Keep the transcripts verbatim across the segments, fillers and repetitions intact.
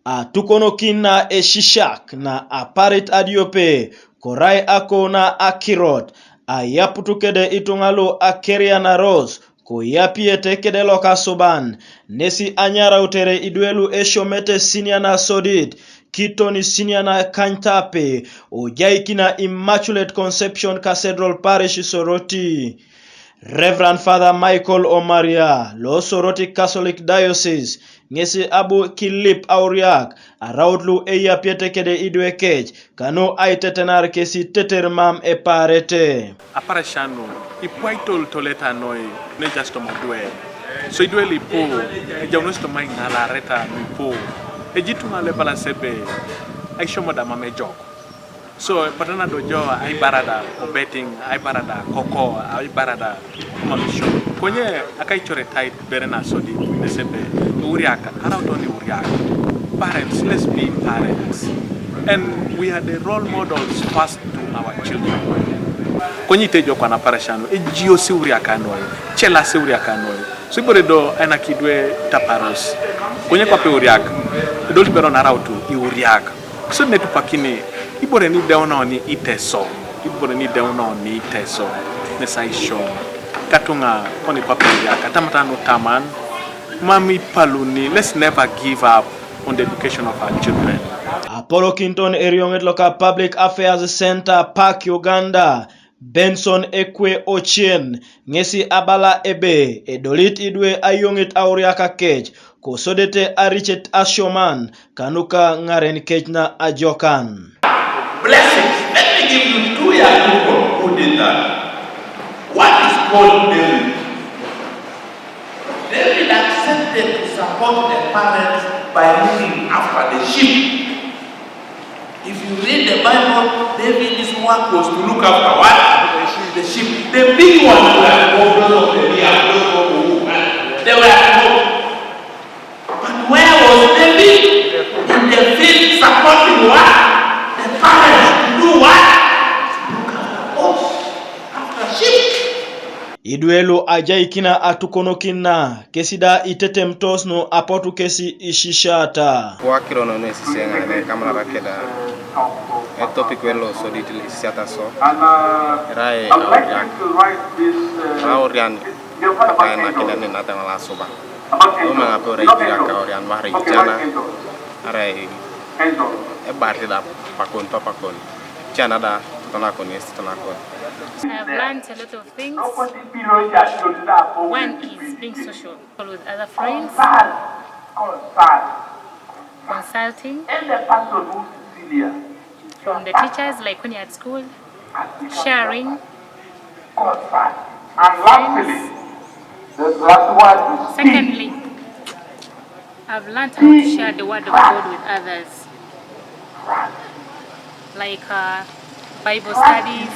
Atukonokin na esisiak na aparit adiope, korai akou na akirot, ayaputu kede ituŋa lu akeria naros, koyapiete kede lokasuban, nesi anyarautere idwe lu esiomete sinia nasodit, kitoni sinia nakanyitape, ojaikina Immaculate Conception Cathedral Parish Soroti. Reverend Father Michael Omaria, lo Soroti Catholic Diocese, ŋesi abu kilip auriak, araut lu eyapiete kede idwe kec, kanu aitetenar kesi teter mam epaarete. Aparashan nu, ipu aitoltoleta noi, ne just toma dwe. So idwe lu ipu, ejaunos toma iŋalareta nu ipu. Ejai ituŋa lu ebalas ebe, aishomo da mam ejok. So, patana do jo, aibara da o betting, aibara da koko, aibara da mamisho. Konye, akaicoretai bere nasodit, nes ebe, uriak, araut oni uriak. Parents, let's be parents. And we are the role models first to our children. Konye itejo kwana aparashan nu, ejiosi uriak noi, celasi uriak noi. So ibore do enak idwe taparos. Konye kwape uriak, idol bero narautu iuriak. So netupakini, ibore ni ideuno ni Iteso, ibore ni ideuno ni Iteso, nes aisio. Katuŋa koni kwape uriak, atamata nu taman, mam ipaluni, let's never give up on the education of our children. Apolokinton erioŋet loka Public Affairs Center, Park Uganda, Benson Ekwe Ochen, ŋesi abala ebe, edolit idwe ayoŋit auriak kec, kosodete aricet asioman, kanuka ŋaren kec na ajokan. Blessings. Let me give you two young people who did that. One is called David. David accepted to support the parents by looking after the sheep. If you read the Bible, David's work was to look after what? The sheep. The big ones were those of the rear, those of the wood. They were not. But where was David? In the field, supporting what? The parents to do what? Look after ox, after sheep. Idwe lu ajaikina atukonokin na, kesi da itetemtos nu apotu kesi isisiata. Wakiro nu esisiaŋ ane kamanara keda etopik welo sodit isisiata so, erai auriak. Aurian, akai nakina ni nata ŋala suba. Loma ŋape ora ijira ka orian mara ijana, arai ebarit da pakon papakon. Ijana da totonakon, yes, totonakon. I've learned a lot of things. One is being social with other friends, consulting from the teachers, like when you're at school, sharing. And lastly, the last one is peace. Secondly, I've learned how to share the word of God with others, like, uh, Bible studies.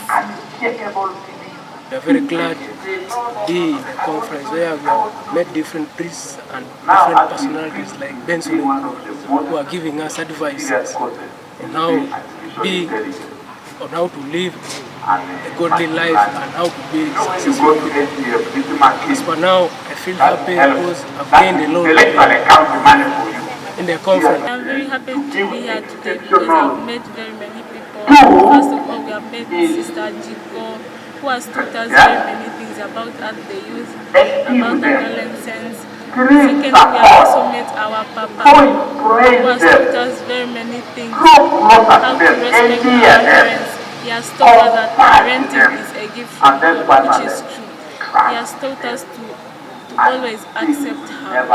We are very glad to be in a conference where we have met different priests and different personalities like Benson and Paul, who are giving us advices on how to be, on how to live a godly life and how to be successful. As for now, I feel happy because I've gained a lot in the conference. I'm very happy to be here today because I've met very many people. First of all, we have met Sister Jiko, who has taught us very many things about us, the youth, about adolescence. Secondly, we have also met our Papa, who has taught us very many things, how to respect our parents. He has taught us that parenting is a gift from God, which is true. He has taught us to, to always accept our,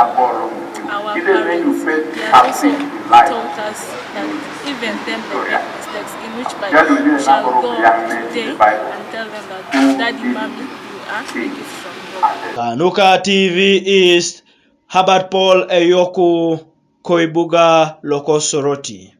our parents. He has also taught us that even them they make mistakes, in which by we shall go today and tell them that, "Daddy, Mommy, you are a gift from God." Kanuka T V East, Herbert Paul Eyoku, Koibuga, Lokosoroti.